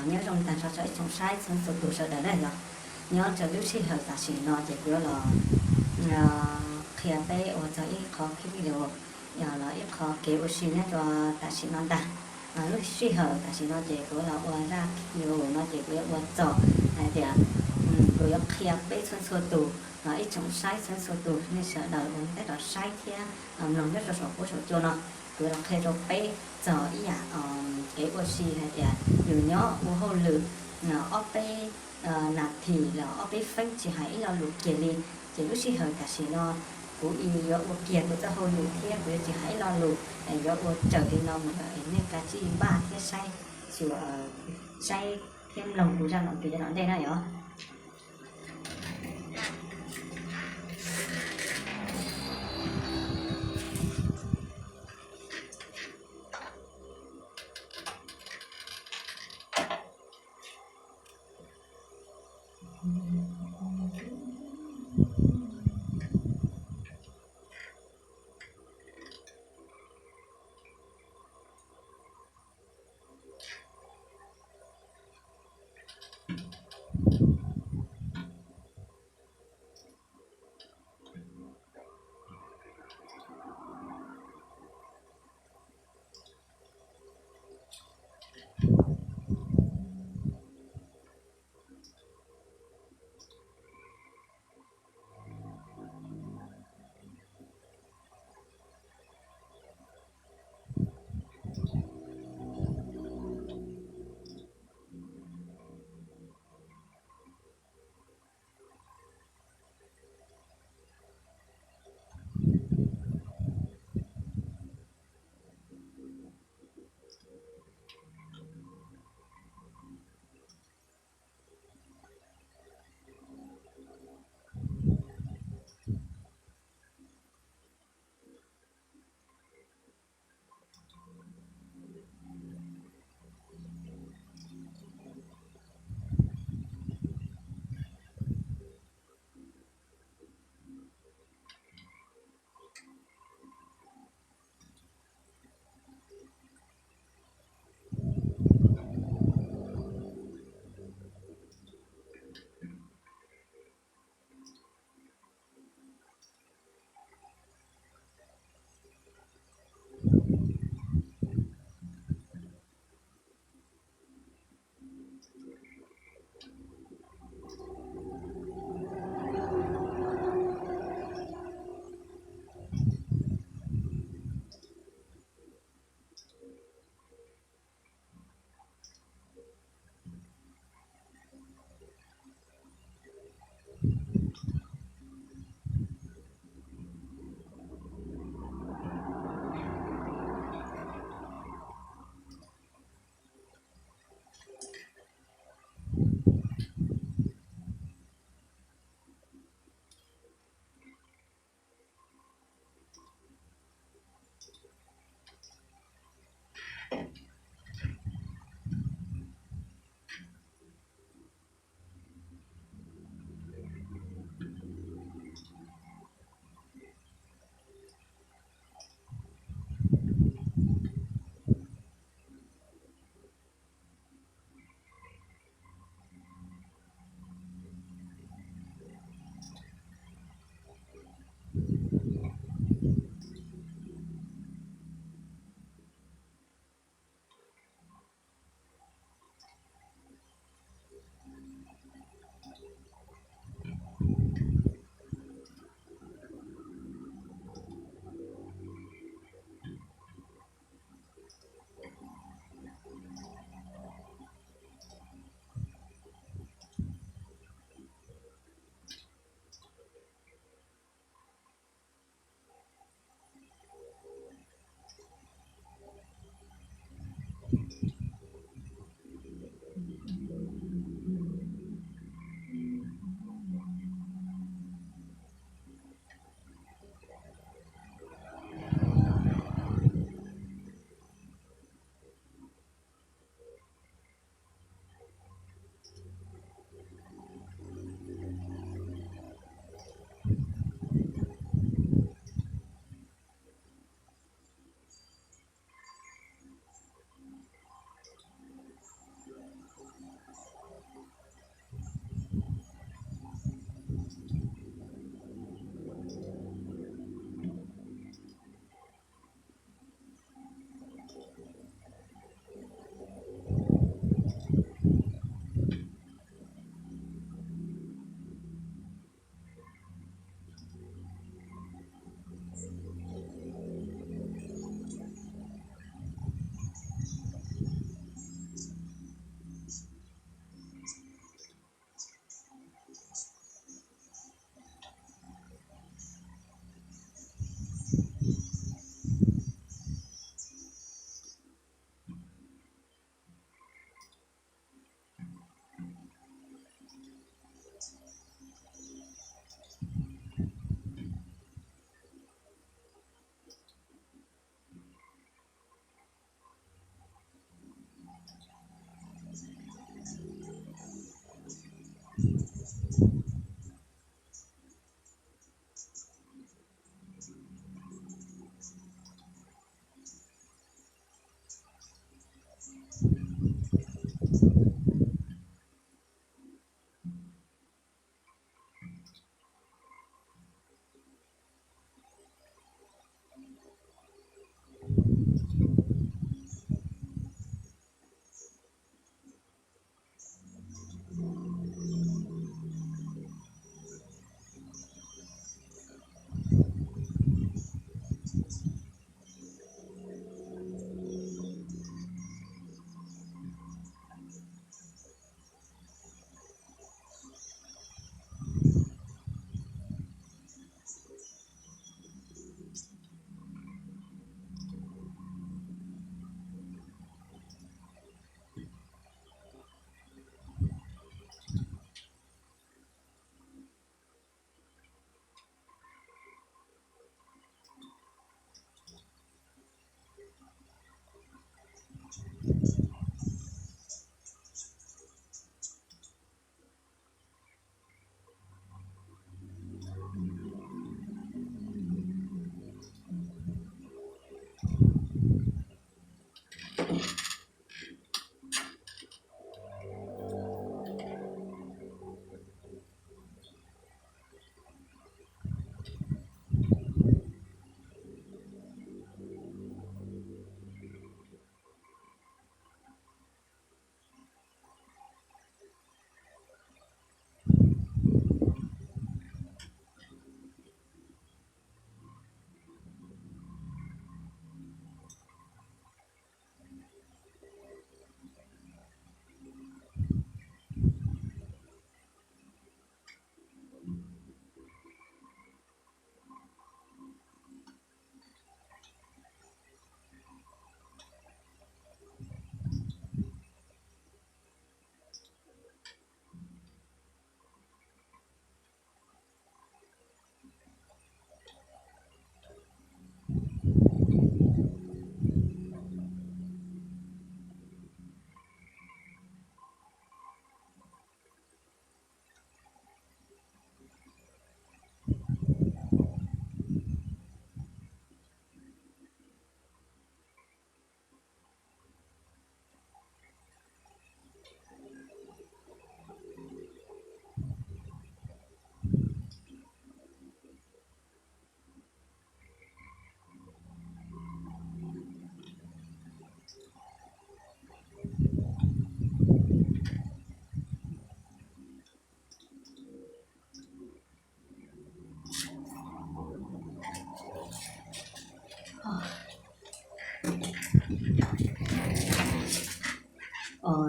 Nyob zoo tag nrho rau ib tsoom saib txhua txhua tus sawv daws na yog. Nyob rau lub sij hawm tam sim no ces kuv yuav los qhia peb ua txog ib qho clip video, yog los ib qho kev ua si nyob rau tam sim no ntag. Lub sij hawm tam sim no ces kuv yuav los ua zaj video no ces kuv yuav ua txog hais tias kuv yuav qhia peb txhua txhua tus, ib tsoom saib txhua txhua tus nej sawv daws uas nej rov saib thiab mloog nyob rau saum huab saum cua no, kuv yuav los qhia rau peb txog ib yam kev ua si hais tias yus nyob ua hauj lwm ob peb nas this los ob peb feeb tsis hais ib lo lus kiag li, ces lub sij hawm tam sim no kuv yuav ua kiag kuv txoj hauj lwm thiab kuv yuav tsis hais ib lo lus, yuav ua raws li no mus lawm es nej kav tsij npaj thiab saib xyuas, saib thiab mloog kuv zaj no ntxiv rau tom ntej na yog.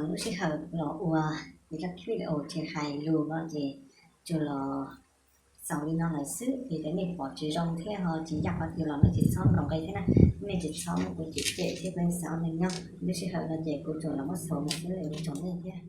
lub sij hawm los ua, ces lub clip uas tsis hais lus no ces tsuas los xaus li no lawm xwb. Yog tias nej pom tsis zoo thiab ho tsis yog qhov twg los nej tsis txhob nkaum qe thiab na, nej tsis txhob muab kuv cem cem thiab peb xav neej nyob. Lub sij hawm no ces kuv tsuas los muab xaus no xwb, ua tsaug nej thiab.